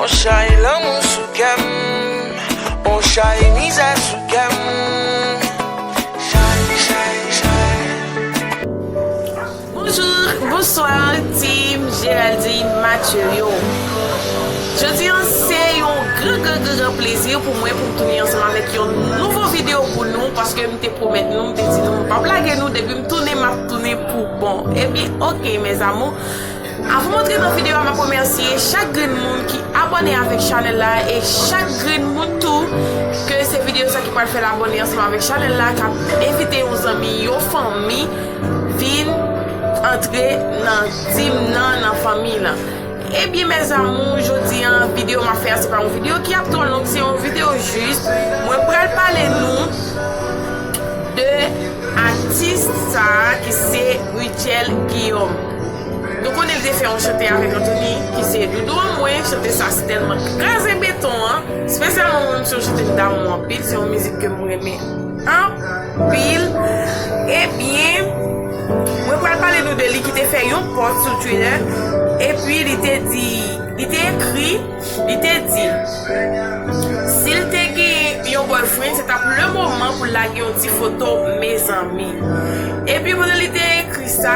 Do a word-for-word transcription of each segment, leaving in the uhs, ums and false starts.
Chay lanmou sou kè m, on chay mizè sou kè m. Chay, chay, chay. Bonjou, bonswa, team Geraldine Mathieu yo. Jodi an, se yon gran, gran, gran, gran plezi pou mwen pou m tounen ansanm avèk yon nouvo videyo pou nou, paske m te pwomèt nou, m te di nou, m p ap lage nou, depi m tounen, m ap tounen pou bon. Ebyen, oke, mes amours. Avan m antre nan videyo a, m ap remèsye chak grenn moun ki abòne avèk chanèl la e chak grenn moun tou ke se videyo sa ki pral fè l abòne ansanm avèk chanèl la, k ap envite yon zanmi, yon fanmi vin antre nan tim nan, nan fanmi lan. Ebyen, mes amours, jodi an, videyo m ap fè a, se pa yon videyo ki ap twò long, se yon videyo jis. Mwen pral pale nou de atis sa a ki se Rutshelle Guillaume. Nou konnen li te fè yon chante avèk Anthony ki se Doudou an mwen. Chante sa se tèlman kraze beton an. Espesyalman mwen menm, se yon chante m damou anpil, se yon mizik ke m renmen anpil. Ebyen, mwen pral pale nou de li ki te fè yon post sou Twitter. Epi li te di, li te ekri, li te di, si l te gen yon boyfriend, se t ap le moman pou l lage yon ti foto, mezanmi. Epi pandan li te ekri sa,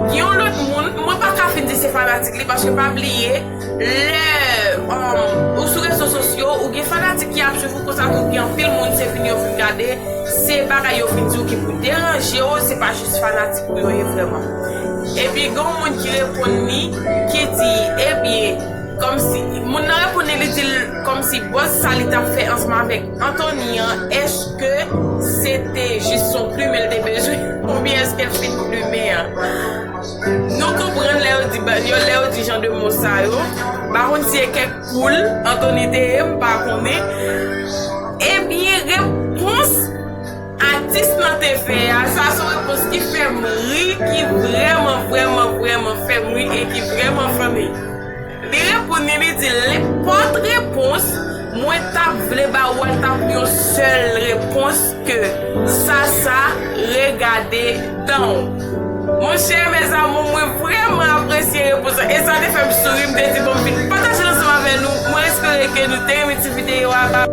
gen yon lòt moun, mwen pa ka fin di se fanatik li, paske pa bliye, lè, um, ou sou rezo sosyo, ou gen fanatik ki ap swiv ou konsa tou, gen anpil moun, se vin yo vin gade, se bagay yo vin di w ki pou deranje w, se pa jis fanatik ou yo ye vrèman. Epi gen yon moun ki reponn li, ki di, ebyen, kòmsi, moun nan reponn li, li di l kòmsi buzz sa li t ap fè ansanm avèk Anthony an, èske se te jis yon plimen l te bezwen, oubyen èske l fin plimen an? Nou konprann lè yo di, ba, yo, lè yo di jan de mo sa yo. M pa konn si e kèk poul Anthony te ye, m pa konnen. Ebyen, repons atis lan te fè a, sa se yon repons ki fè m ri, ki vrèman, vrèman, vrèman fè m ri e ki vrèman funny. Li reponn li, li di, nenpòt repons mwen t ap vle ba ou a, t ap yon sèl repons ke sa, sa, regade dan w. Monchè, mes amours, mwen vrèman apresye repons lan. E sa te fè m souri, m te di, bon, m vin pataje l ansanm avè nou. Mwen espere ke nou te renmen ti videyo a.